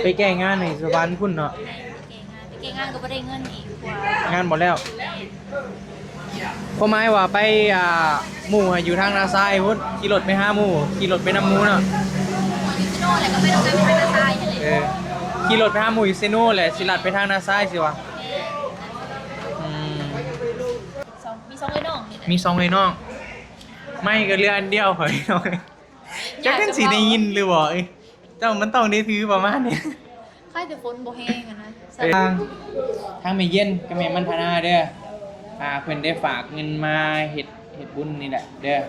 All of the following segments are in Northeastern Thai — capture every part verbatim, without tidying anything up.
ไปแก้งานให้สวรรค์พุ้นเนาะ แม่นไปแก้งาน ไปแก้งานก็บ่ได้เงินอีกกว่า งานบ่แล้ว ความหมายว่าไป อ่า หมู่อยู่ทางนาซายพุ้น ขี่รถไปหาหมู่ ขี่รถไปนำหมู่เนาะ อยู่ที่โน่นแหละก็ไปทำงานที่นาซายนี่แหละ เออ ขี่รถไปหาหมู่อยู่เซโนแหละ สิลัดไปทางนาซายสิวะ อืม สองมีสองไอ้น้องนี่แหละ มีสองไอ้น้อง ไม่ก็เหลืออันเดียว ข่อยน้อง จักกันสิได้ยินหรือบ่เอ้ย เจ้ามันต้องได้ถือประมาณนี้ ค่ายแต่ฝนบ่แห้งอะนะ ทาง ทางแม่เย็นกับแม่มันธนาเด้อ อ่า เพิ่นได้ฝากเงินมาเฮ็ด เฮ็ดบุญนี่แหละเด้อ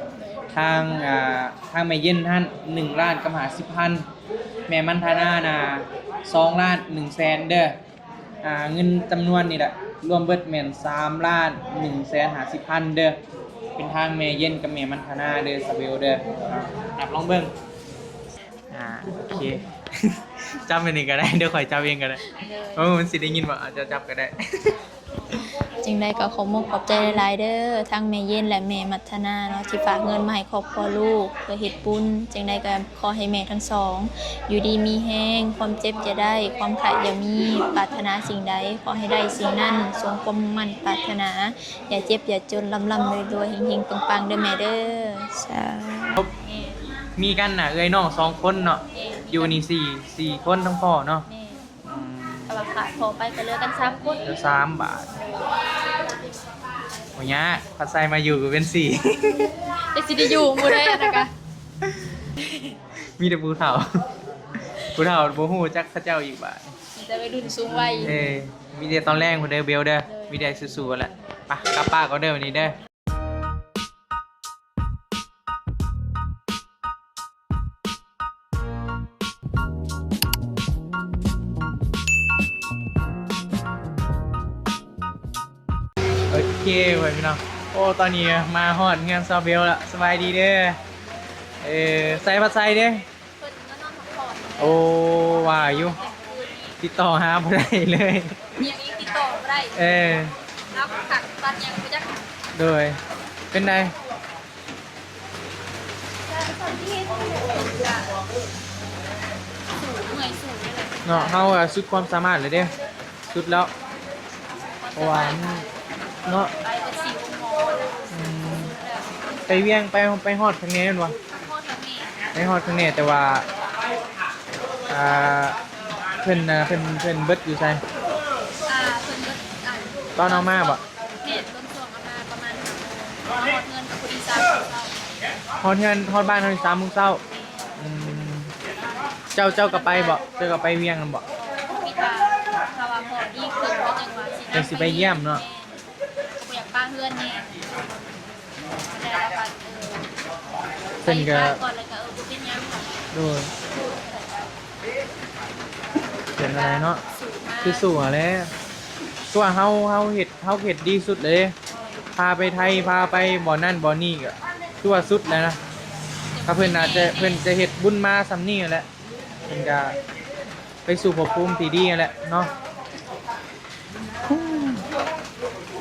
ทาง อ่า ทางแม่เย็นหั่น หนึ่งล้านกับห้าสิบพัน แม่มันธนานะ สองล้านหนึ่งแสนเด้อ อ่า เงินจำนวนนี่แหละ รวมเบิดแม่น สามล้านหนึ่งแสนห้าสิบพันเด้อ เป็นทางแม่เย็นกับแม่มันธนาเด้อ สาวเบลเด้อ อ่า นับลองเบิ่ง อ่า โอเค จับอันนี้ก็ได้ เดี๋ยวข่อยจับเองก็ได้ เออ มันสิได้ยินบ่ อาจจะจับก็ได้ จังใดก็ขอมกขอบใจหลายๆเด้อ ทั้งแม่เย็นและแม่มัทนาเนาะ ที่ฝากเงินมาให้ครอบครัวลูก เพื่อเฮ็ดบุญ จังใดก็ขอให้แม่ทั้งสอง อยู่ดีมีแฮง ความเจ็บอย่าได้ ความไข้อย่ามี ปรารถนาสิ่งใด ขอให้ได้สิ่งนั้น สมความมุ่งมั่นปรารถนา อย่าเจ็บอย่าจน ร่ำๆรวยๆ เฮงๆปังๆเด้อแม่เด้อ สาธุ มีกันน่ะ เอื้อยน้องสองคนเนาะ อยู่นี่สี่ สี่คนทั้งพ่อเนาะ แม่ อืม แต่ว่าขาดพอไปก็เหลือกันสามคน เหลือสามบาท โอ้ยยาก พัดไซมาอยู่ก็เป็นสี่ แต่สิได้อยู่หมู่ใดนะคะ มีแต่ผู้เฒ่า ผู้เฒ่าบ่ฮู้จักเขาเจ้าอีกบาด มีแต่วัยรุ่นสูงวัย เอ้ย มีแต่ตอนแรกพุ้นเด้อเบลเด้อ มีแต่สู้ๆแหละ ไป กลับป้านก่อนเด้อวันนี้เด้อ โอเคไว้พี่น้อง โอ้ ตอนนี้มาฮอดเฮือนสาวเบลละ สบายดีเด้อ เออ ใส่พัดไซเด้อ เพิ่นก็นอนพักผ่อน โอ้ ว่าอยู่ ติดต่อหาบ่ได้เลย ยังติดต่อบ่ได้ เออ รับขัดตัดยังบ่จัก โดย เป็นได สูงเมื่อยสูงนี่แหละ เนาะ เฮาอะสุดความสามารถเลยเด้ สุดแล้ว เพราะว่ามันเนาะ ไปก็สี่วงมอ อืม ไปเวียง ไป ไปฮอดทางนี้แม่นบ่ ทางพ่อทางแม่ ไปฮอดทางนี้ แต่ว่า อ่า เพิ่นน่ะ เพิ่น เพิ่นเบิดอยู่ไส อ่าเพิ่นก็อ่า ตอนเอามาบ่ แม่ต้นช่วงเอามาประมาณห้าโมงฮอดเงินก็พอดีสามโมงเช้า ฮอดเฮือน ฮอดบ้านเฮานี่สามโมงเช้า อืม เจ้า เจ้าก็ไปบ่ เจ้าก็ไปเวียงนั่นบ่ คิดว่าถ้าว่าพอดีขึ้นก็จังว่าสิ จังสิไปเยี่ยมเนาะ ก็บ่อยากป้าเฮือนแน่แต่แล้วก็เออ เพิ่นก็ ไปก่อนแล้วก็เออบ่เป็นหยัง โดย เป็นอะไรเนาะ สูงมาก คือสู้เอาแหละ ตัวเฮา เฮาเฮ็ด เฮาเฮ็ดดีสุดเลย พาไปไทย พาไปบ่อนนั่นบ่อนนี่ก็คือว่าสุดแล้วนะ ถ้าเพิ่นอาจจะ เพิ่นจะเฮ็ดบุญมาส่ำนี้แหละ เพิ่นก็ไปสู่ภพภูมิที่ดีแหละเนาะ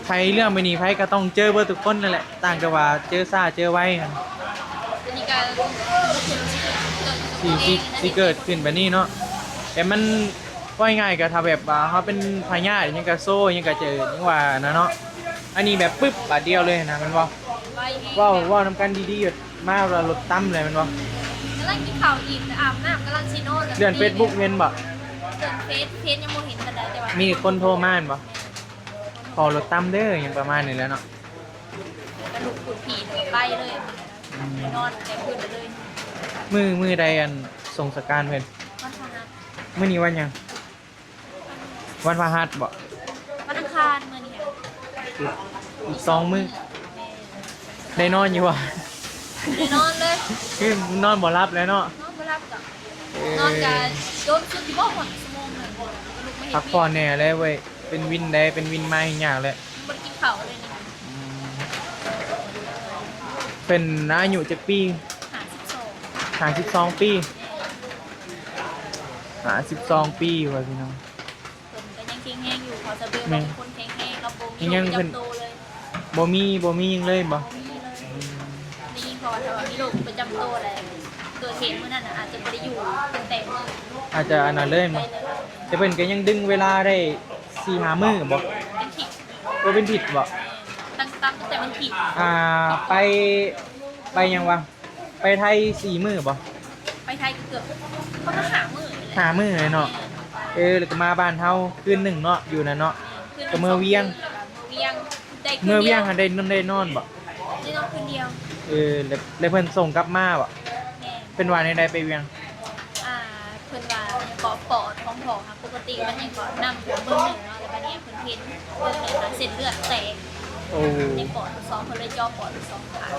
ไผเรื่องไปนี่ ไผก็ต้องเจอเบิดทุกคนนั่นแหละ ต่างแต่ว่าเจอช้าเจอไวกัน อันนี้ก็ สิ สิ สิเกิดขึ้นแบบนี้เนาะ แต่มัน ว่าง่ายๆก็ถ้าแบบว่าเฮาเป็นพยาธิอิหยังก็โซ่อิหยังก็เจอ ยังว่านะเนาะ อันนี้แบบปึ๊บบาดเดียวเลยนะ แม่นบ่ ไวแฮง เว้า เว้านำกันดีๆ แบบมาแล้วรถตำเลย แม่นบ่ กำลังกินข้าวอิ่มอาบน้ำกำลังสินอนแล้ว เลื่อน Facebook เห็นบ่ เลื่อนเฟซ เฟซยังบ่เห็นปานใดแต่ว่า มีคนโทรมา แม่นบ่ ขอรถตำเด้อ หยังประมาณนี้แหละเนาะ กระดูกปวดผีแล้วก็ไปเลย อืม นอนแต่พื้นเลย มื้อ มื้อใดอันส่งสการเพิ่น วันพฤหัส มื้อนี้วันหยัง วันพฤหัสบ่ วันอังคารมื้อนี้ค่ะ อีกสองมื้อ ได้นอนอยู่บ่ ได้นอนเลย คือนอนบ่หลับแล้วเนาะ นอนบ่หลับจ้ะ เออ นอนกะโดนสุดที่บ่หอดชั่วโมงหนึ่งก็ลุกไม่เห็น พักผ่อนแหน่เลยเว้ย เป็นวินได้ เป็นวินมาแฮงยากเลย บ่ได้กินข้าวเลยนี่ อืม เพิ่นอายุจักปี ห้าสิบสอง ห้าสิบสองปี ห้าสิบสองปีว่ะพี่น้อง เพิ่นก็ยังแข็งแรงอยู่เขาจะเบล แม่ เป็นคนแข็งแรงกับโบมี ยัง โรคประ เพิ่น จำตัวเลย บ่มี บ่มีหยังเลยบ่ บ่มีเลยได้ยินเขาว่าถ้าว่ามีโรคประจำตัวอะไร เกิดเหตุมื้อนั้นน่ะ อาจจะบ่ได้อยู่ตั้งแต่มื้อ อาจจะอันนั้นเลยบ่ ได้เลย แต่เพิ่นก็ยังดึงเวลาได้สี่ห้ามื้อบ่ เป็นทิศ บ่เป็นทิศบ่ ตั้ง ตั้ง ตั้งแต่วันที่ อ่า ไป ไปหยังวะ ไปไทยสี่มื้อบ่ ไปไทยก็เกือบประมาณห้ามื้อนี่แหละ ห้ามื้อเลยเนาะ เออ แล้วก็มาบ้านเฮาคืนหนึ่งเนาะ อยู่นั่นเนาะ เออ คืนหนึ่ง ก็เมือเวียง สองคืน เมือเวียง ได้คืนเดียว เมือเวียงหั้นได้นอน ได้นอนบ่ ได้นอนคืนเดียว เออ แล้ว แล้วเพิ่นส่งกลับมาบ่ แม่น เพิ่นว่าแนวใดไปเวียง อ่า เพิ่นว่ายังเกาะปอดของพ่อค่ะ ปกติมันยังเกาะน้ำท่วมเบิ่งหนึ่งเนาะ แล้วบัดนี้เพิ่นเห็นเบิ่งในเส้นเลือดแตก โอ้ ในปอดทั้งสอง เพิ่นเลยเจาะปอดทั้งสองข้าง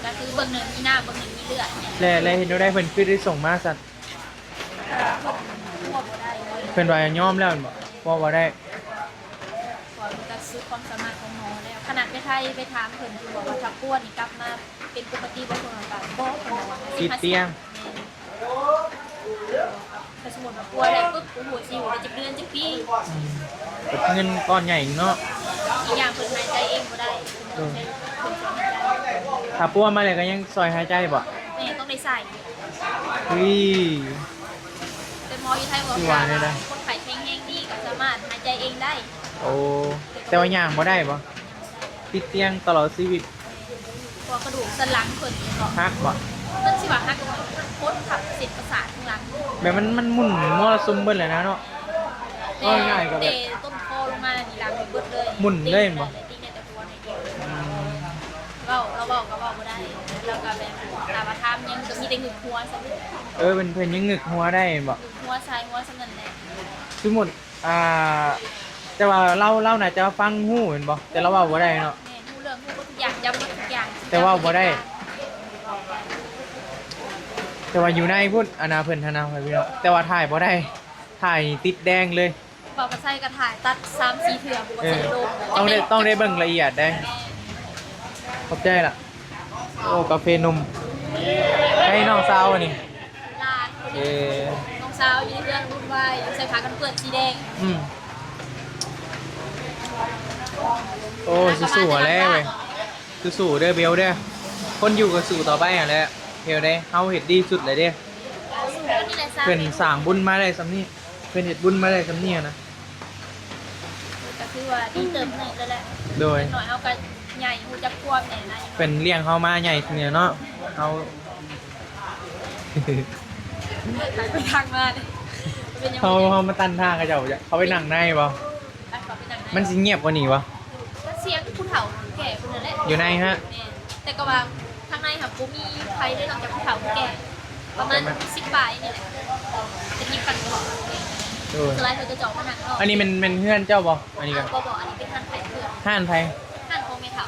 ก็คือเบิ่งหนึ่งมีน้ำ เบิ่งหนึ่งมีเลือดเนี่ย แล้ว แล้วเฮ็ดแนวใดเพิ่นคือได้ส่งมาซั่น เพิ่นคั่วบ่ได้เลย เพิ่นว่ายอมแล้วแม่นบ่ คั่วบ่ได้ คั่วมันก็สุดความสามารถของหมอแล้ว ขนาดไปไทยไปถามเพิ่น เพิ่นบอกว่าถ้าคั่วนี่กลับมาเป็นปกติบ่ เพิ่นว่าก็บ่ เพิ่นว่า ติดเตียง แม่น ถ้าสมมุติว่าป่วยแล้วปุ๊บ โอ้โห สิอยู่ได้จักเดือนจักปี อืม เป็นเงินก้อนใหญ่เนาะ อีกอย่างเพิ่นหายใจเองบ่ได้ เพิ่นต้องใช้เครื่องช่วยหายใจ ถ้าป่วยมาแล้วก็ยังซอยหายใจบ่ แม่น ต้องได้ใส่ อุ้ย แต่หมออยู่ไทยบอก คือว่าแนวใด คนไข้แข็งแรงดีก็สามารถหายใจเองได้ โอ้ แต่ว่าย่างบ่ได้บ่ ติดเตียงตลอดชีวิต เพราะว่ากระดูกสันหลังเพิ่นนี่เนาะ หักบ่ มันสิว่าหักก็บ่ คนทับเส้นประสาทข้างหลัง แบบมัน มันหมุนมั่วสุมเบิดเลยนะเนาะ แต่ ว่าง่ายก็แบบ แต่ต้นคอลงมานี่หลังเบิดเลย หมุนเลยบ่ ติ่งได้แต่หัวหน่อยเดียว อืม เว้า เราเว้าก็เว้าบ่ได้ แล้วก็แบบถามว่าถามหยังก็มีแต่งึกหัวซะ เออ เป็นเพิ่นยังงึกหัวได้บ่ งึกหัวซ้ายหัวซ้ำนั่นแหละ สมมุติ อ่า แต่ว่าลาว ลาวน่าจะฟังฮู้แม่นบ่ แต่ลาวเว้าบ่ได้เนาะ แม่น ฮู้เรื่อง ฮู้หมดทุกอย่าง จำหมดทุกอย่าง แต่เว้าบ่ได้ แต่ว่าอยู่ในพุ้น อันน่ะเพิ่นหั้นนะพี่น้อง แต่ว่าถ่ายบ่ได้ ถ่ายนี่ติดแดงเลย เว้าภาษาไทยก็ถ่ายตัดสามสี่เทื่อ บ่ เออ ใส่ลง ต้องได้ ต้องได้เบิ่งละเอียดเด้ แม่น ขอบใจล่ะ โอ้ กาแฟนม ให้น้องสาวอันนี้ หลาน เออ น้องสาวอยู่ในเรือนวุ่นวาย ใส่ผ้ากันเปื้อนสีแดง อืม โอ้ สู้ๆ แหละเว้ย สู้ๆ เด้อเบลเด้อ คนอยู่ก็สู้ต่อไปหั่นแหละ เบลเด้ เฮาเฮ็ดดีสุดเลยเด้ สู้กันนี่แหละ เพิ่นสร้างบุญมาได้ส่ำนี้ เพิ่นเฮ็ดบุญมาได้ส่ำนี้นะ ก็คือว่าดีเติบหนึ่งแล้วแหละ โดย อย่างน้อยเฮาก็ใหญ่ ฮู้จักความแหน่นะ เพิ่นเลี้ยงเฮามาใหญ่เนี่ยเนาะ เฮา ไปทางมาเนี่ย เป็นยังไง เฮา เฮามาตันทางเขาเจ้า เขาไปนั่งในบ่ ไปขอไปนั่งใน มันสิเงียบกว่านี้บ่ ก็เสียงผู้เฒ่าแก่คนนั้นแหละ อยู่ในฮะ แม่น แต่ก็ว่าข้างในค่ะบ่มีไผได้นอกจากผู้เฒ่าแก่ ประมาณสิบปลายนี่แหละ จะมีกันบ่ โดย ส่วนหลายเขาจะเจาะผนังนอก อันนี้แม่น แม่นเฮือนเจ้าบ่ อันนี้ก็ อ่ะ บ่ บ่ อันนี้เป็นร้านขายเครื่อง ร้านไผ ร้านของแม่เฒ่า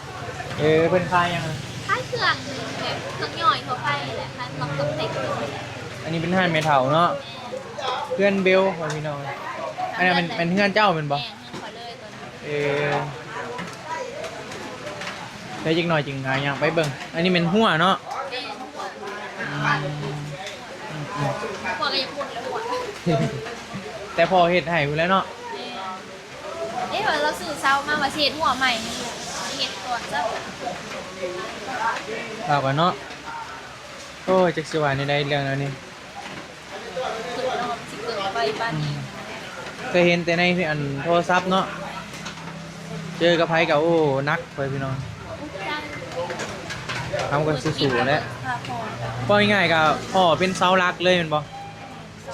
เออ เพิ่นขายหยัง ขายเครื่องแบบเครื่องย่อยทั่วไปแหละ ขายพวกตกแต่งเครื่อง อันนี้เป็นร้านแม่เฒ่าเนาะ เฮือนเบลของพี่น้อง อันนั้นเป็น เป็นเฮือนเจ้าแม่นบ่ แม่น เฮือนข้อยเลยตัวนั้น เออ แล้วจักหน่อยจึงหาย่างไปเบิ่ง อันนี้เป็นหัวเนาะ แม่น อืม อืม อืม หัวก็ยังพูดเลยหัว แต่พ่อเฮ็ดให้พู้นแหล้วเนาะ แม่น เอ๊ะ ว่าเราซื้อเสามาว่าสิเฮ็ดหัวใหม่ให้ลูก สิเฮ็ดก่อนซะ ลาวกันเนาะ โอ้ย จักสิว่าแนวใดเรื่องแนวนี้ คิดเนาะ สิเกิดไวปานนี้ เคยเห็นแต่ในอันโทรศัพท์เนาะ เจอกับไผก็ โอ้ หนักไปพี่น้อง เฮาก็สู้ๆ แหละ ค่ะพ่อ เว้าง่ายๆ ก็พ่อเป็นเสาหลักเลยแม่นบ่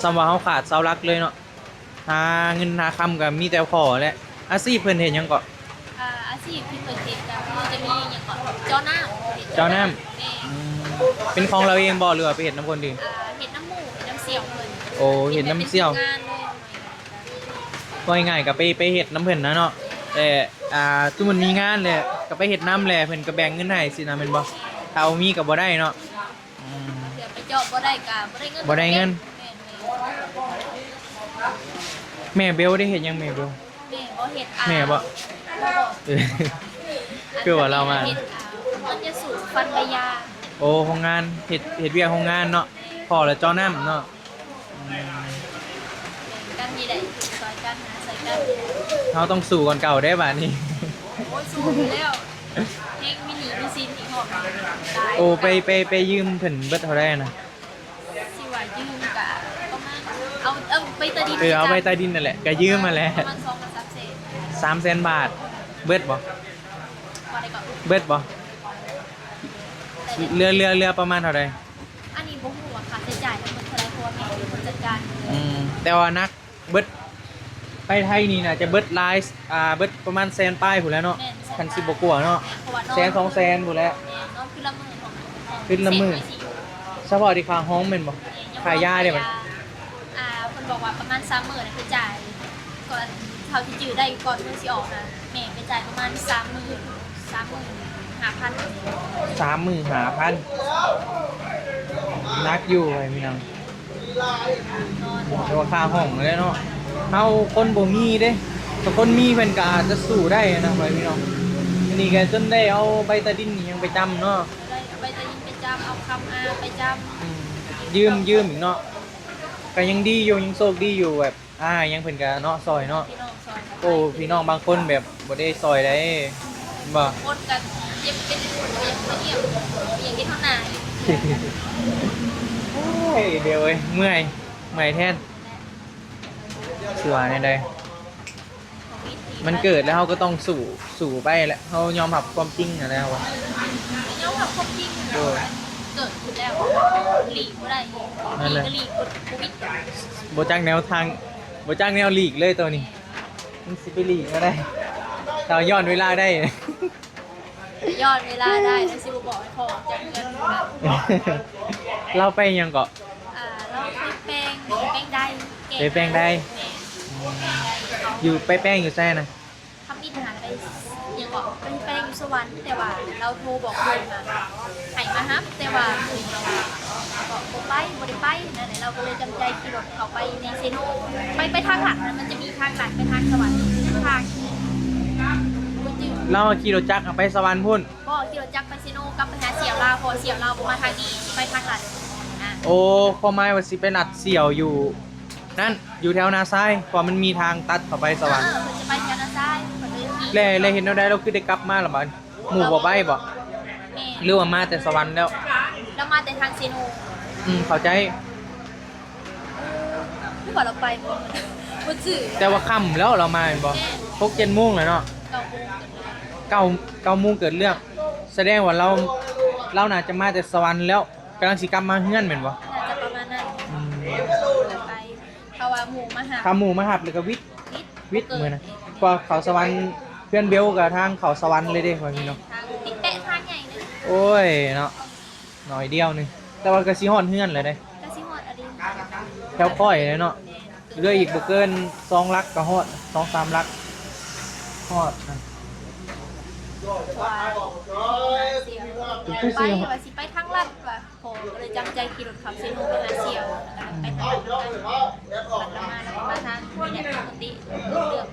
ส่ำว่าเฮาขาดเสาหลักเลยเนาะ หาเงินหาคำก็มีแต่พ่อแหละ อาชีพเพิ่นเฮ็ดหยังเกาะ อ่า อาชีพที่เพิ่นเฮ็ดก็คือจะมีหยังเกาะ เจาะน้ำ เจาะน้ำ แม่น อืม เป็นของเราเองบ่ หรือว่าไปเฮ็ดนำคนอื่น อ่า เฮ็ดนำหมู่ เฮ็ดนำเสี่ยวเพิ่น โอ้ เฮ็ดนำเสี่ยว เฮ็ดเป็นทีมงานเลย ว่าง่ายๆ ก็ไป ไปเฮ็ดนำเพิ่นนะเนาะ แต่ อ่า สมมุติมีงานแหละ ก็ไปเฮ็ดนำแหละ เพิ่นก็แบ่งเงินให้สินะแม่นบ่ ถ้าบ่มีก็บ่ได้เนาะ อืม เดี๋ยวไปเจาะบ่ได้ก็บ่ได้เงิน บ่ได้เงิน แม่นๆ แม่เบลได้เฮ็ดหยังแม่เบล แม่บ่เฮ็ด อ่า แม่บ่ บ่ เออ คือว่าเรามา เฮ็ด อ่า มันจะสูบฟันใบยา โอ้ โรงงาน เฮ็ด เฮ็ดเวียกโรงงานเนาะ พ่อละเจาะน้ำเนาะ อืม กันนี่แหละ ซอยกัน หาซอยกัน เฮาต้องสู้ก่อนเก่าเด้บาดนี้ โอ้ย สู้อยู่แล้ว แฮงมีหนี้มีสินอีกหอบหนึ่งตาย โอ้ ไป ไป ไปยืมเพิ่นเบิดเท่าใดนะ สิว่ายืมกะประมาณ เอา เอาใบตาดิน เออ เอาใบตาดินนั่นแหละ ก็ยืมมาแหละ ประมาณสองพันสามแสน สามแสนบาท เบิดบ่ พอได้ก่อน เบิดบ่ เหลือ เหลือ เหลือประมาณเท่าใด อันนี้บ่ฮู้ว่าค่าใช้จ่ายทั้งหมดเท่าใด เพราะว่าแม่เป็นคนจัดการ อืม แต่ว่านัก เบิด ไปไทยนี่น่าจะเบิดหลาย อ่า เบิดประมาณแสนปลายพู้นแหล้วเนาะ แม่น แสนปลาย คันสิบ่กลัวเนาะ แม่น เพราะว่านอน แสนสองแสนพู้นแหละ แม่น นอนคืนละหมื่นของ คืนละหมื่น เสพไอซียู เฉพาะที่ค่าห้องแม่นบ่ แม่น ค่ายาเด้บัด อ่า เพิ่นบอกว่าประมาณสามมื้อน่ะคือจ่าย ก่อน เท่าที่จื้อได้ก่อนมื้อสิออกนะ แม่ไปจ่ายประมาณสามมื้อ สามมื้อห้าพัน สามมื้อห้าพัน หนักอยู่ไอ้พี่น้อง แต่ว่าค่าห้องเลยเนาะ เฮาคนบ่มีเด้ แต่คนมีเพิ่นก็อาจจะสู้ได้นะไอ้พี่น้อง อันนี้ก็จนได้เอาใบตาดินนี่ยังไปจำเนาะ ได้เอาใบตาดินไปจำ เอาคำอาไปจำ อืม ยืม ยืมอีกเนาะ ก็ยังดีอยู่ ยังโชคดีอยู่แบบ อ่า ยังเพิ่นก็เนาะ ซอยเนาะ พี่น้องซอย โอ้ พี่น้องบางคนแบบบ่ได้ซอยได้บ่ คนกันเจ็บเป็นปวดยังบ่เยี่ยม ยังเฮ็ดเท่าหน้าอยู่ โอ้ย เดี๋ยวเอ้ย เมื่อย เมื่อยแทน สิว่าแนวใด มันเกิดแล้วเฮาก็ต้องสู้ สู้ไปแหละ เฮายอมรับความจริงนั่นแหละวะ ยอมรับความจริง โดย เกิดขึ้นแล้ว หลีกบ่ได้ นั่นแหละ หลีกก็หลีกบ่ บ่จักแนวทาง บ่จักแนวหลีกเลยตัวนี้ มันสิไปหลีกบ่ได้ ถ้าย้อนเวลาได้ ย้อนเวลาได้แล้วสิบ่บอกให้พ่อออกจากเรือน ลาวไปหยังเกาะ อ่า ลาวไปแปลง แปลงได้ ไปแปลงได้ แม่น อยู่ไปแปลงอยู่ไสนะ ทำอิฐหันไป หยังเกาะ ไปแปลงอยู่สวรรค์ แต่ว่าลาวโทรบอกเพิ่นมา ให้มารับ แต่ว่าเพิ่นก็บ่ไป บ่ได้ไปนั่นแหละ ลาวก็เลยจำใจขี่รถเข้าไปในเซโน ไป ไปทางลัดนะ มันจะมีทางลัดไปทางสวรรค์ ทาง ลาวขี่รถจักรไปสวรรค์พุ้น บ่ ขี่รถจักรไปเซโน กลับไปหาเสี่ยวลาว เพราะเสี่ยวลาวบ่มาทางนี้ สิไปทางลัดนะ โอ้ ความหมายว่าสิไปลัดเสี่ยวอยู่ นั่น อยู่แถวนาซาย เพราะมันมีทางตัดเข้าไปสวรรค์ เออ เพิ่นจะไปแถวนาซาย เพิ่นเลยขี่ แล้ว แล้วเฮ็ดแนวใด ลาวคือได้กลับมาล่ะบัด หมู่บ่ไปบ่ แม่น หรือว่ามาแต่สวรรค์แล้ว ลาวมาแต่ทางเซโน อืม เข้าใจ หรือว่าลาวไปบ่ บ่จื้อ แต่ว่าค่ำแล้วลาวมาแม่นบ่ แม่น หกเจ็ดโมงแล้วเนาะ เก้าโมงเกิดเรื่อง เก้า เก้าโมงเกิดเรื่อง แสดงว่าลาว ลาวน่าจะมาแต่สวรรค์แล้ว กำลังสิกลับมาเฮือนแม่นบ่ น่าจะประมาณนั้น อืม ลาวไป เพราะว่าหมู่มาหา ถ้าหมู่มารับแล้วก็วิทย์ วิทย์ วิทย์มื้อนะ เพราะว่าเข้าสวรรค์ เฮือนเบลก็ทางเข้าสวรรค์เลยเด้ ว่าพี่น้อง ทางติดแปะทางใหญ่เลย โอ้ยเนาะ หน่อยเดียวหนึ่ง แต่ว่าก็สิฮอดเฮือนแล้วเด้ ก็สิฮอดอะดี แถวข้อยเลยเนาะ เหลืออีกบ่เกินสองหลักก็ฮอด สองสามหลัก ฮอดนะ เพราะว่าเสีย คือ ไป สิ ว่าสิไปทางลัดว่ะ พ่อก็เลยจำใจขี่รถขับเซโนไปหาเสี่ยว แล้วก็ไปทางลัด บัดละมาแล้วก็มาทางนี้แหละปกติ เรื่อง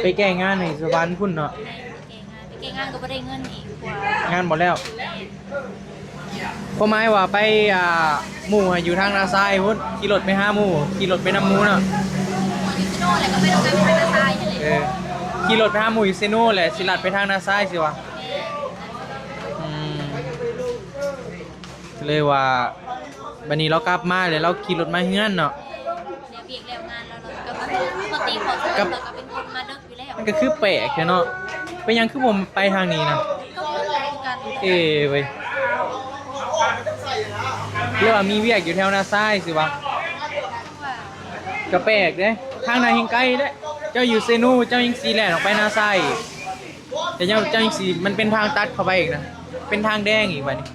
ไปแก้งานให้สวรรค์พุ้นเนาะ แม่น ไปแก้งาน ไปแก้งานก็บ่ได้เงินอีกกว่า งานบ่แล้ว แม่น ความหมายว่าไป อ่า หมู่อยู่ทางนาซายพุ้น ขี่รถไปหาหมู่ ขี่รถไปนำหมู่เนาะ อยู่เซโนแหละ ก็ไปทำงานไปทางนาซายนี่แหละ เออ ขี่รถไปหาหมู่อยู่เซโนแหละ สิลัดไปทางนาซายสิวะ แม่น อืม เลยว่า บัดนี้ลาวกลับมาแล้วลาวขี่รถมาเฮือนเนาะ แล้วเวียกแล้วงานแล้ว แล้วก็ปกติของเธอ กับ แล้วก็เป็นคนมาดึกอยู่แล้ว มันก็คือแปลกแท้เนาะ เป็นหยังคือบ่ไปทางนี้นะ ก็บ่รู้คือกัน เอ้เว้ย หรือว่ามีเวียกอยู่แถวนาซายสิวะ ว่า ก็แปลกเด้ ทางนั้นแฮ่งไกลเด้ เจ้าอยู่เซโน เจ้ายังสิแล่นออกไปนาซายอีก แต่เจ้า เจ้ายังสิ มันเป็นทางตัดเข้าไปอีกนะ เป็นทางแดงอีกบัดนี้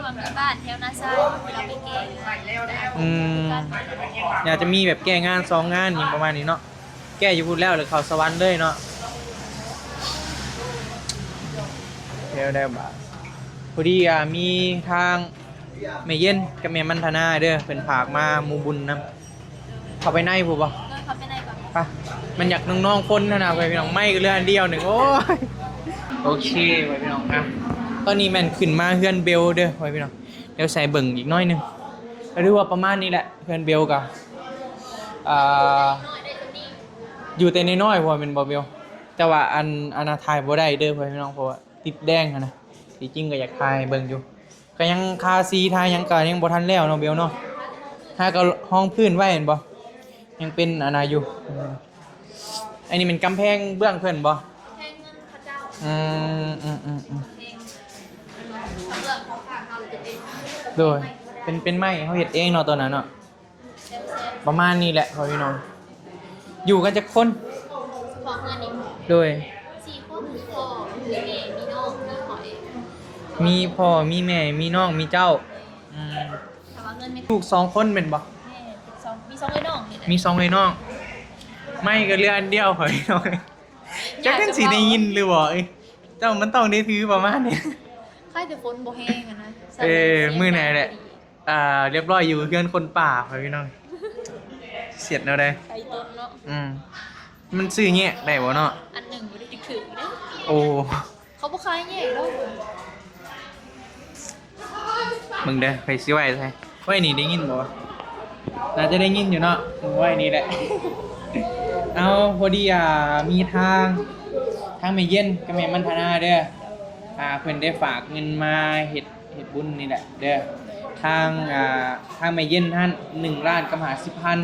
ว่ามีบ้านแถวนาซาย เวลาไปแก้งาน อืม อยากจะมีแบบแก้งานสองงานอย่างประมาณนี้เนาะ แก้อยู่พุ้นแล้วเลยเข้าสวรรค์เลยเนาะ เดี๋ยวได้บ่า พอดี อ่า มีทางแม่เย็นกับแม่มันธนาเด้อ เพิ่นฝากมาหมู่บุญนำ เข้าไปในพุ้นบ่ เออ เข้าไปในก่อน ไป มันอยากน้องๆคนนะนะ ไปพี่น้อง ไม่ก็เหลืออันเดียวหนึ่ง โอ้ย โอเค ไปพี่น้องนะ ตอนนี้แม่นขึ้นมาเฮือนเบลเด้อ ไปพี่น้อง เดี๋ยวใส่เบิ่งอีกหน่อยหนึ่ง ก็ถือว่าประมาณนี้แหละ เฮือนเบลกะ อ่า อยู่แต่น้อยๆ พุ้นแม่นบ่เบล แต่ว่าอัน อันน่ะถ่ายบ่ได้เด้อพ่อแม่พี่น้อง เพราะว่าติดแดงหั้นนะ ที่จริงก็อยากถ่ายให้เบิ่งอยู่ ก็ยังทาสีทาหยังก็ยังบ่ทันแล้วเนาะเบลเนาะ หาก็รองพื้นไว้แม่นบ่ ยังเป็นอันน่ะอยู่ อันนี้เป็นกำแพงเบื้องเพิ่นบ่ แพงเงินเขาเจ้า อืม อืม อืม อืม แพงเรื่องของฝากเขาจะเป็น โดย เป็น เป็นไม้เขาเฮ็ดเองเนาะตัวนั้นเนาะ ประมาณนี้แหละพ่อพี่น้อง อยู่กันจักคน เฉพาะเพื่อนนี่ โดย สี่คน มีพ่อ มีแม่ มีน้อง มีข้อย มีพ่อ มีแม่ มีน้อง มีเจ้า อืม แต่ว่าเพื่อนไม่ ลูกสองคนแม่นบ่ แม่เป็นสอง มีสองเอ้ยน้องนี่แหละ มีสองเอ้ยน้อง ไม่ก็เหลืออันเดียวพ่อพี่น้อง จักมันสิได้ยินหรือบ่เอ้ย เจ้ามันต้องได้ถือประมาณนี้ ใครแต่ฝนบ่แห้งอะนะ เออ มื้อไหนแหละ อ่า เรียบร้อยอยู่เฮือนคนป่าพ่อพี่น้อง เสียดแนวใด ไข่ต้นเนาะ อืม มันซื้อแยกได้บ่เนาะ อันหนึ่งบ่ได้ถือเด้ โอ้ เขาบ่ขายแยกดอก มึงเด้อ ไปซื้อไว้ใช่ ไว้นี่ได้ยินบ่วะ น่าจะได้ยินอยู่เนาะ ไว้นี่แหละ เอา พอดี อ่า มีทาง ทางแม่เย็นกับแม่มันธนาเด้อ อ่า เพิ่นได้ฝากเงินมาเฮ็ด เฮ็ดบุญนี่แหละเด้อ ทาง อ่า ทางแม่เย็นหั่น หนึ่งล้านกับห้าสิบพัน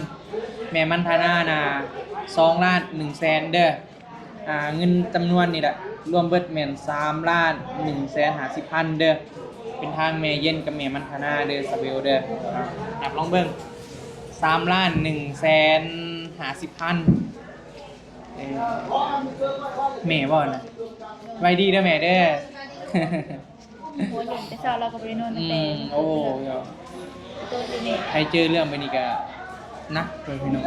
แม่มันธนาน่ะ สองล้านหนึ่งแสนเด้อ อ่า เงินจำนวนนี่แหละ รวมเบิดแม่น สามล้านหนึ่งแสนห้าสิบพันเด้อ เป็นทางแม่เย็นกับแม่มันธนาเด้อ สาเบลเด้อ อ่า นับลองเบิ่ง สามล้านหนึ่งแสนห้าสิบพัน เออ แม่บ่นะ ไว้ดีเด้อแม่เด้อ โอ้ย แต่เช้าเราก็บ่ได้นอนตั้งแต่ อืม โอ้ โตอยู่นี่ ใครเจอเรื่องแบบนี้ก็หนักเลยพี่น้อง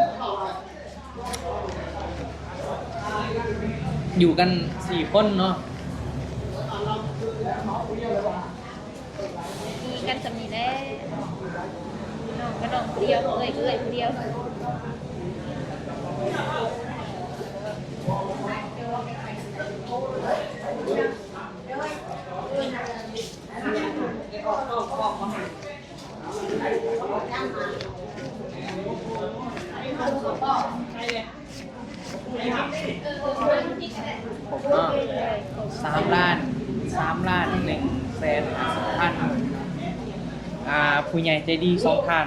อยู่กันสี่คนเนาะ มีกันส่ำนี้แหละ น้องก็น้องผู้เดียว เอื้อยก็เอื้อยผู้เดียว ผมเนาะ สามล้าน สามล้านหนึ่งแสนห้าสิบพัน อ่า ผู้ใหญ่ใจดีสองท่าน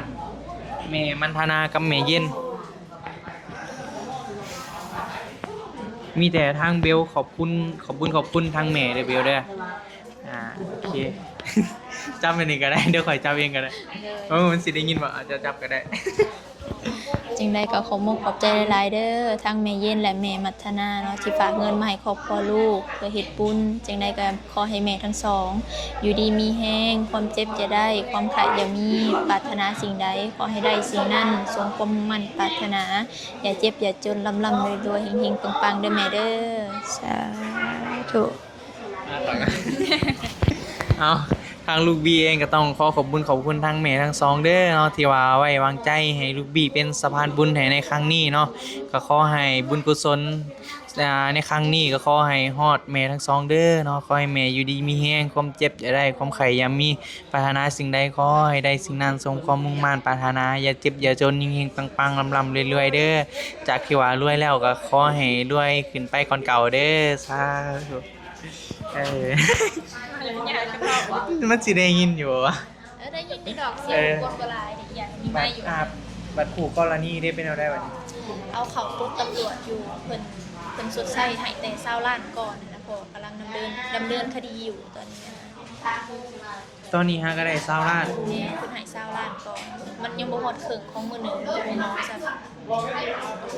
แม่มันธนากับแม่เย็น มีแต่ทางเบลขอบคุณ ขอบคุณ ขอบคุณทางแม่เด้อเบลเด้อ อ่า โอเค จับอันนี้ก็ได้ เดี๋ยวข่อยจับเองก็ได้ เออ มันสิได้ยินบ่ อาจจะจับก็ได้ จังใดก็ขอมุกขอบใจหลายๆเด้อ ทั้งแม่เย็นและแม่มัทนาเนาะ ที่ฝากเงินมาให้ครอบครัวลูกเพื่อเฮ็ดบุญ จังใดก็ขอให้แม่ทั้งสอง อยู่ดีมีแฮง ความเจ็บอย่าได้ ความไข้อย่ามี ปรารถนาสิ่งใด ขอให้ได้สิ่งนั้น สมความมุ่งมั่นปรารถนา อย่าเจ็บอย่าจน ร่ำๆรวยๆ เฮงๆปังๆเด้อแม่เด้อ สาธุ เอา ทางลูกบี้เองก็ต้องขอขอบคุณขอบคุณทางแม่ทั้งสองเด้อเนาะ ที่ว่าไว้วางใจให้ลูกบี้เป็นสะพานบุญให้ในครั้งนี้เนาะ ก็ขอให้บุญกุศล อ่า ในครั้งนี้ก็ขอให้ฮอดแม่ทั้งสองเด้อเนาะ ขอให้แม่อยู่ดีมีแฮง ความเจ็บอย่าได้ ความไข้อย่ามี ปรารถนาสิ่งใดขอให้ได้สิ่งนั้น สมความมุ่งมั่นปรารถนา อย่าเจ็บอย่าจน เฮงๆปังๆร่ำๆรวยๆเด้อ จากที่ว่ารวยแล้วก็ขอให้รวยขึ้นไปก่อนเก่าเด้อ สาธุ เออ มันสิได้ยินอยู่วะ เออ ได้ยินอยู่ดอก เสียง เออ กวนบ่หลายเด้ อีหยังมี บั ไม้ ด อยู่ อ่า บัดผู้กรณีได้เป็นเอาได้บัดนี้ เอาเขาปลดตำรวจอยู่ เพิ่น เพิ่นชดใช้ให้แต่ซาวล้านก่อนนะ เพราะกำลังดำเนิน ดำเนินคดีอยู่ตอนนี้นะ ตอนนี้ฮะก็ได้ซาวล้าน แม่น เพิ่นให้ซาวล้านก่อน มันยังบ่ฮอดครึ่งของมื้อหนึ่งของหมอซ้ำ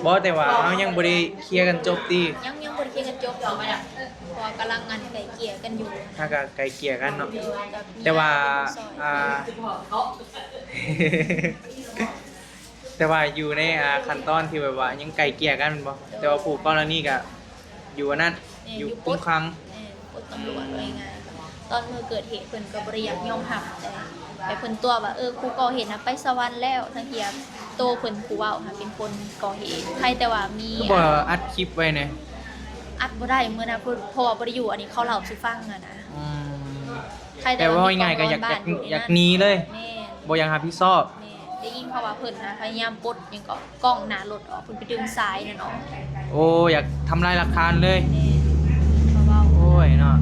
บ่ แต่ว่าเฮายังบ่ได้เคลียร์กันจบติ ยัง ยังบ่ได้เคลียร์กันจบดอก เพราะว่ากำลังอันไกล่เกลี่ยกันอยู่ ถ้าก็ไกล่เกลี่ยกันเนาะ กับ แต่ว่า มี อ่า ผู้ซอย แต่ว่าอยู่ใน อ่า ขั้นตอนที่แบบว่ายังไกล่เกลี่ยกันแม่นบ่ แต่ว่าผู้กรณีก็อยู่อันนั้น แม่น อยู่ อยู่ คุมขัง แม่น ปลดตำรวจว่าง่ายๆ ตอนมื้อเกิดเหตุเพิ่นก็บ่ได้อยากยอมรับ แต่ แต่เพิ่นตัวว่า เออ ผู้ก่อเหตุน่ะไปสวรรค์แล้ว ทั้งที่โตเพิ่นผู้เว้าหั้นเป็นคนก่อเหตุ ใครแต่ว่ามี คือบ่อัดคลิปไว้แหน่ อัดบ่ได้มื้อนั้น เพราะ เพราะว่าบ่ได้อยู่ อันนี้เขาเล่าสู่ฟังอะนะ อืม ใครแต่ว่า แปลว่าง่ายๆก็อยาก มีกล้องนอนบ้านอยู่ในนั้น อยากหนีเลย แม่น บ่อยากรับผิดชอบ แม่น ได้ยินเขาว่าเพิ่นนะพยายามปลดหยังก็กล้องหน้ารถออก เพิ่นไปดึงสายนั่นออก โอ้ อยากทำลายหลักฐานเลย แม่นเขาเว้า โอ้ยเนาะ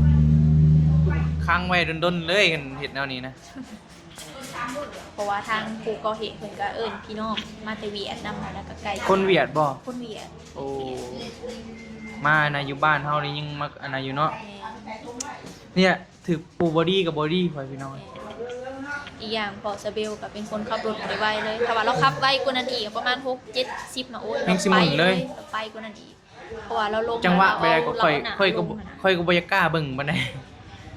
ค้างไว้ดนๆเลยกันเฮ็ดแนวนี้นะ เพราะว่าทางผู้ก่อเหตุเพิ่นก็เอิ้นพี่น้องมาแต่เวียดนำแล้วก็ไกล คนเวียดบ่ คนเวียด โอ้ มานะอยู่บ้านเฮานี่ยังมาอันนั้นอยู่เนาะ แม่น เนี่ยถือปูบอดี้กับบอดี้ไปพี่น้อง อีกอย่างพอสเบลก็เป็นคนขับรถบ่ได้ไวเลย ถ้าว่าเราขับไวกว่านั้นอีกประมาณหกเจ็ดสิบนะ โอ้ย แม่งสิหมุนเลย ไปกว่านั้นอีก เพราะว่าเราลง จังหวะไปได้ก็ค่อย เา ค่อยก็ ลงนะ ค่อยก็บ่อยากกล้าเบิ่งปานใด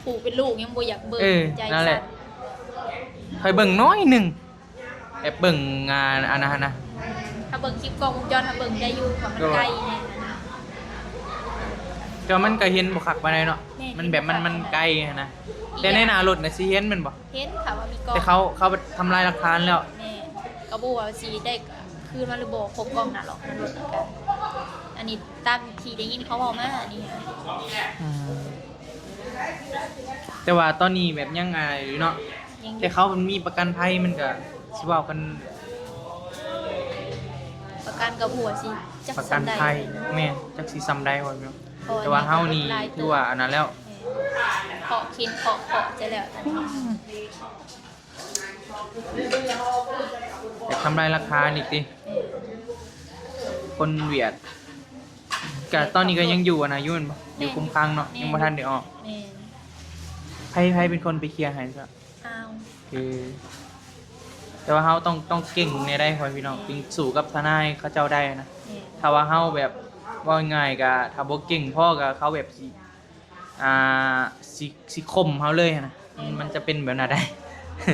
ผู้เป็นลูกยังบ่อยากเบิ่ง เออ ใจ นั่นแหละ สั่น ค่อยเบิ่งน้อยหนึ่งแบบเบิ่งงานอันนั้นนะ ถ้าเบิ่งคลิปกล้องวงจรถ้าเบิ่งได้อยู่เพราะมันไกลไง แต่มันก็เห็นบ่คักปานใดเนาะ แม่น มันแบบมันมันไกลนะ แต่ในหน้ารถน่ะสิเห็นแม่นบ่ เห็นค่ะว่ามีกล้อง แต่เขาเขาทำลายหลักฐานแล้ว แม่นก็บ่ว่าสิได้คืนมาหรือบ่ครบกล้องหน้ารถนั่นรถกัน อันนี้ตามที่ได้ยินเขาเว้ามาอันนี้ค่ะ อืมแต่ว่าตอนนี้แบบยังอายอยู่เนาะ ยังอยู่ แต่เขามันมีประกันภัยมันก็สิเว้ากัน ประกันกับหัวสิจัก ประกัน สำใด ภัยแม่นจักสิสำใดว่าเนาะ พระ แต่ว่าเฮานี่ หลาย คือว่าอันนั้นแล้ว เคาะคินเคาะเคาะจะแล้วอันนี้ อยากทำลายหลักฐานอีกติ คนเวียดก็ตอนนี้ก็ยังอยู่อะนะอยู่แม่นบ่อยู่คุมขังเนาะยังบ่ทันได้ออก แม่น ไผไผเป็นคนไปเคลียร์ให้ซะ อ้าว คือ แต่ว่าเฮาต้องต้องเก่งในได้พ่อพี่น้องจึงสู้กับทนายเขาเจ้าได้นะ แม่น ถ้าว่าเฮาแบบว่าง่ายก็ถ้าบ่เก่งพอก็เขาแบบสิอ่าสิสิข่มเฮาเลยนะมันมันจะเป็นแบบนั้นได้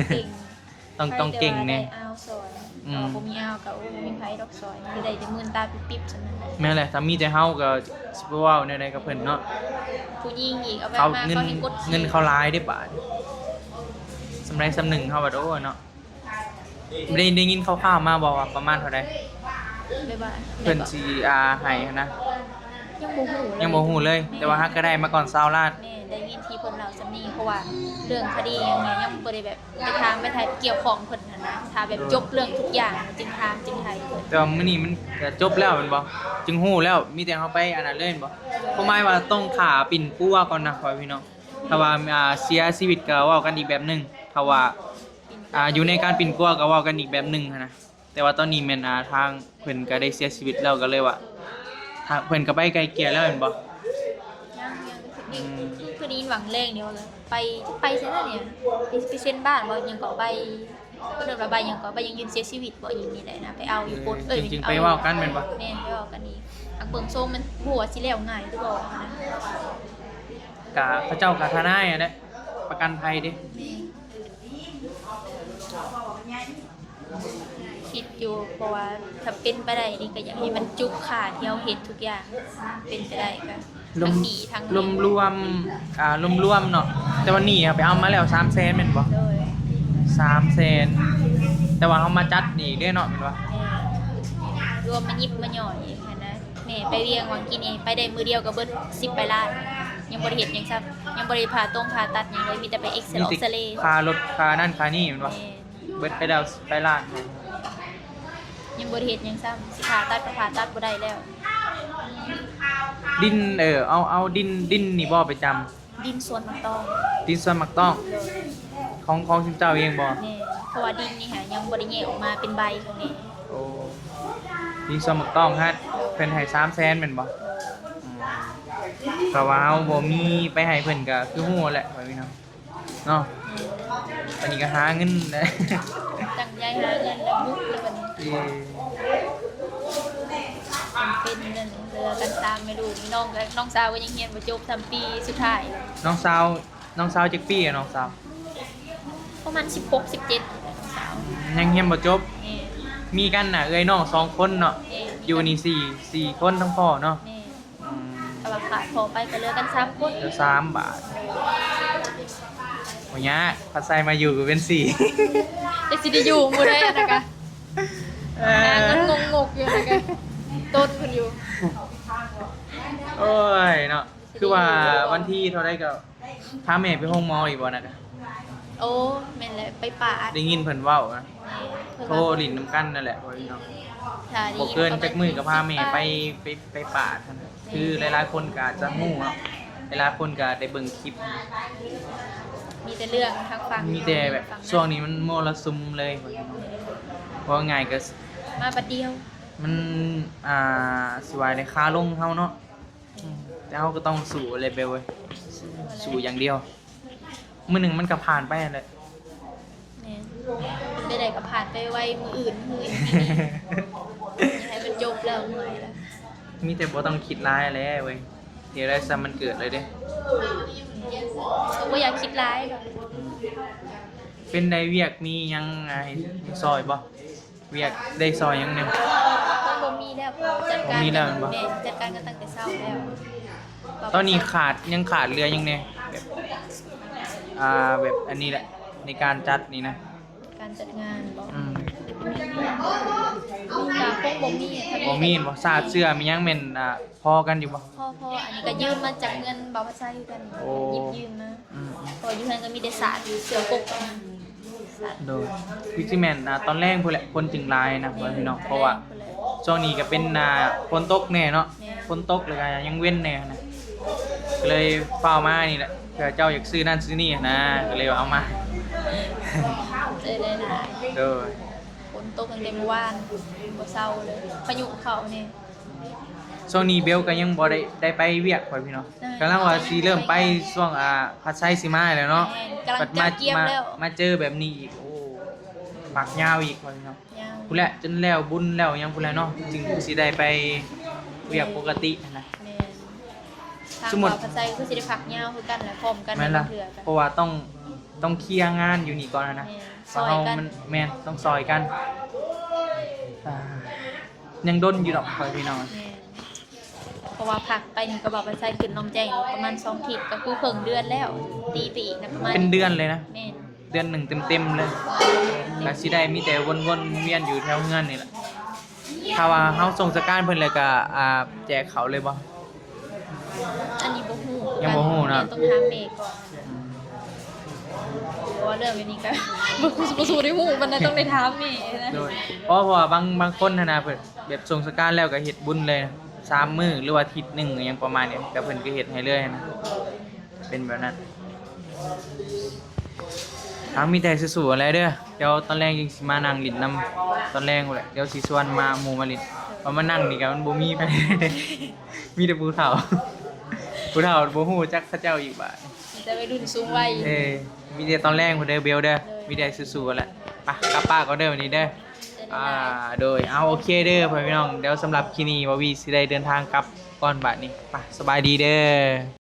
เก่ง ต้องต้องเก่งแน่ ใครแต่ว่าได้อ้าวสอน อืม เราบ่มีอ้าวก็โอ้บ่มีไผดอกสอนอยู่ได้แต่มื่นตาปิ๊บๆซั่นนั่นแหละ แม่นแหละถ้ามีแต่เฮาก็สิบ่เว้าแนวใดกับเพิ่นเนาะ ผู้หญิงอีกเอาไป เขา มา เงิน เขาให้กด เงินเขาหลายเด้บาดสำไรสำหนึ่งเฮาบัดโอ้เนาะได้ได้ยินคร่าวๆมาบอกว่าประมาณเท่าใด แบบว่า เพิ่นสิอ่าให้หั้นนะ ยังบ่ฮู้ ยังบ่ฮู้เลย แต่ว่าหากก็ได้มาก่อนซาวล้าน แม่ได้ยินที่เพิ่นเล่าซำนี้เพราะว่าเรื่องคดีหยังเนี่ยยังบ่ได้แบบไปถามไปถ่ายเกี่ยวข้องเพิ่นหั่นนะถ้าแบบจบเรื่องทุกอย่างจึงถามจึงไถ่เพิ่น แต่ว่ามื้อนี้มันก็จบแล้วแม่นบ่จึงฮู้แล้วมีแต่เฮาไปอันนั้นเลยแม่นบ่ความหมายว่าต้องถ่าปิ่นปัวก่อนนะพ่อพี่น้องถ้าว่าอ่าเสียชีวิตก็เว้ากันอีกแบบหนึงถ้าว่าอ่าอยู่ในการปิ่นปัวก็เว้ากันอีกแบบหนึงหั้นนะแต่ว่าตอนนี้แม่นอ่าทางเพิ่นก็ได้เสียชีวิตแล้วก็เลยว่าทางเพิ่นก็ไปไกลเกลี่ยแล้วแม่นบ่ ยังยังคือคือได้ยินหวังแรงเดียวเลยไปไปไสนั่นเนี่ยไปไปเซ็นบ้านบ่ยังก็ไปเพิ่นเอิ้นว่าใบยังก็ใบยังยืนเสียชีวิตบ่ยังนี่แหละนะไปเอาอยู่โพสต์เอ้ย จึงๆไปเว้ากันแม่นบ่ แม่นไปเว้ากันอีกอักเบิ่งโซมมันบ่ฮู้ว่าสิแล้วง่ายหรือบ่นะ กะเขาเจ้ากะทนายอะนะประกันภัยเด้ คิดอยู่เพราะว่าถ้าเป็นไปได้นี่ก็อยากให้มันจุกขาที่เฮาเฮ็ดทุกอย่างเป็นไปได้ก็ รวม ทั้งดีทั้ง รวมรวมอ่ารวมรวมเนาะแต่วันนี้ไปเอามาแล้วสามแสนแม่นบ่ โดย สามแสนแต่ว่าเฮามาจัดนี่เด้เนาะแม่นบ่ แม่รวมมายิบมาหย่อยหั้นนะแม่ไปเวียงหวังกินนี่ไปได้มื้อเดียวก็เบิดสิบปลายล้านยังบ่ได้เฮ็ดหยังซ้ำยังบ่ได้ผ่าตรงผ่าตัดหยังเลยมีแต่ไปเอ็กซเรย์ มี เอ็กซ แต่ เรย์ ค่ารถค่านั่นค่านี่แม่นบ่ แม่ เบิดไปแล้วสิบปลายล้าน ยังบ่ได้เฮ็ดหยังซ้ำสิผ่าตัดก็ผ่าตัดบ่ได้แล้ว ดินเออเอาเอาดินดินนี่บ่ไปจำ ดินสวนหมากตอง ดินสวนหมากต้องของของสินเจ้าเองบ่ แม่เพราะว่าดินนี่หายังบ่ได้แยกออกมาเป็นใบของแม่ โอ้ดินสวนหมากต้องฮะเพิ่นให้สามแสนแม่นบ่อืมก็ว่าเฮาบ่มีไปให้เพิ่นก็คือฮู้แหละว่าพี่น้องเนาะอันนี้ก็หาเงินนะ ตั้งใจหาเงินแล้วบุกเลยบัดนี้ เออ เป็นเงินเหลือกันสามแม่ลูกนี่น้องก็น้องสาวก็ยังเรียนบ่จบทำปีสุดท้าย น้องสาวน้องสาวจักปีอะน้องสาว ประมาณสิบหก สิบเจ็ดน้องสาว ยังเรียนบ่จบ แม่ มีกันน่ะเอ้ยน้องสองคนเนาะ แม่ อยู่นี่สี่สี่คนทั้งพ่อเนาะ แม่ อืม แต่ว่าขาดพ่อไปก็เหลือกันสามคน เดี๋ยวสามบาทโอ้ยยากพัดไซมาอยู่ก็เป็นสี่ แต่สิได้อยู่มื้อใดนะคะ เอ หาเงิน อ งงๆอยู่นะคะต้นเพิ่นอยู่ โอ้ยเนาะคือว่าวันที่เท่าใดก็พาแม่ไปโรงหมออีกบ่นะกะ โอ้แม่นแหละไปปาด ได้ยินเพิ่นเว้านะ แม่ โทรหลินนำกันนั่นแหละพ่อพี่น้อง บ่เกินจักมื้อก็พาแม่ไปไปไปป่าซั่นน่ะ คือหลายๆคนก็อาจจะฮู้เนาะ หลายๆคนก็ได้เบิ่งคลิป มีแต่เรื่องทางฝั่ง มีแต่แบบช่วงนี้มันมรสุมเลยพ่อพี่น้อง ว่าง่ายก็ มาบัดเดียว มันอ่าสิว่าได้คาลงเฮาเนาะ อืมแต่เฮาก็ต้องสู้เลยเบลเว้ย สู้อย่างเดียว มื้อหนึ่งมันก็ผ่านไปนั่นแหละ แม่นได้ได้ก็ผ่านไปไว มื้ออื่นมื้ออื่น ให้มันจบแล้วเมื่อยแล้ว มีแต่บ่ต้องคิดร้ายแหละเว้ย เดี๋ยวได้ซ้ำมันเกิดเลยเด้ ก็บ่อยากคิดร้ายแบบ เป็นไดเวียกมีหยังให้ซอยบ่ เวียกได้ซอยหยังแหน่ มันบ่มีแล้วจัดการ บ่มีแล้วแม่นบ่ แม่นจัดการกันตั้งแต่เช้าแล้ว ตอนนี้ขาดยังขาดเหลือหยังแหน่แบบอ่าแบบอันนี้แหละในการจัดนี่นะ การจัดงานบ่ อืม ก็คงบ่มีอะ บ่มีบ่ สาดเสื้อมีหยังแม่นอ่าพอกันอยู่บ่ พ่อพ่ออันนี้ก็ยืมมาจากเงินบ่าวพระไซคือกัน โอ้ หยิบยืมมา อืม เพราะอยู่เฮือนก็มีแต่สาดเสื้อปก โดยวิจิแมนอ่าตอนแรกพู้นแหละคนจึงหลายนะพ่อพี่น้อง เพราะว่าช่วงนี้ก็เป็นอ่าฝนตกแหน่เนาะ ฝนตกแล้วก็ยังเว้นแหน่นะ ก็เลยฟ้าวมานี่แหละ เผื่อเจ้าอยากซื้อนั่นซื้อนี่นะ ก็เลยเอามา เจอได้หลาย โดย ฝนตกตั้งแต่เมื่อวานบ่เซาเลย พายุเข้านี่ ช่วงนี้เบลก็ยังบ่ได้ได้ไปเวียกพ่อพี่น้อง ได้ กำลังว่าสิเริ่มไปช่วงอ่าพระไซสิมาแล้วเนาะ แม่นกำลังจัดเตรียมแล้ว มามาเจอแบบนี้อีก โอ้พักยาวอีกพ่อพี่น้อง ยาว พู้นแหละจนแล้วบุญแล้วหยังพู้นแหละเนาะ จึงสิได้ไปเวียกปกตินะ แม่น สมมุติ ทางบ่าวพระไซคือสิได้พักยาวคือกันแหละ พร้อมกัน แม่นล่ะ เทื่อกัน เพราะว่าต้องต้องเคลียร์งานอยู่นี่ก่อนนะนะ แม่น เพราะเฮา ซอยกัน มันแม่นต้องซอยกันอ่ายังดนอยู่ดอกพ่อพี่น้อง แม่น เพราะว่าพักไปนี่ก็บ่าวพระไซขึ้นหนองแจ้งประมาณสองอาทิตย์ ก็คือเพิ่งเดือนแล้ว ตีไปอีกนะประมาณ เป็นเดือนเลยนะ แม่น เดือนหนึ่งเต็มๆเลยก็สิได้มีแต่วนๆเวียนอยู่แถวเฮือนนี่แหละ ถ้าว่าเฮาส่งสการเพิ่นแล้วก็อ่าแจกเขาเลยบ่ อันนี้บ่ฮู้ ยังบ่ฮู้นะ แม่ต้องถามแม่ก่อน เพราะว่าเรื่องแบบนี้ก็ บ่บ่สู้ได้ฮู้มันต้องได้ถามแม่นะ โดยเพราะเพราะว่าบางบางคนหั้นนะเพิ่นแบบส่งสการแล้วก็เฮ็ดบุญเลยสามมื้อหรือว่าอาทิตย์หนึ่งอหยังประมาณนี้ก็เพิ่นก็เฮ็ดให้เลยนะ เป็นแบบนั้นทางมีแต่สู้ๆอะไรเด้อ เดี๋ยวตอนแรกยังสิมานั่งหลิ้นนำตอนแรกพู้นแหละ เดี๋ยวสิชวนมาหมู่มาหลิ้น ว่ามานั่งนี่ก็มันบ่มีไผ มีแต่ผู้เฒ่า ผู้เฒ่าบ่ฮู้จักเขาเจ้าอีกบาด แต่วัยรุ่นสูงวัย เออมีแต่ตอนแรกพู้นเด้อเบลเด้อ มีแต่สู้ๆแหละ ไปกลับป้านก่อนเด้อวันนี้เด้อ อ่า โดย เอาโอเคเด้อพ่อพี่น้อง เดี๋ยวสำหรับคลิปนี้บ่าววีสิได้เดินทางกลับก่อนบาดนี้ ไป สบายดีเด้อ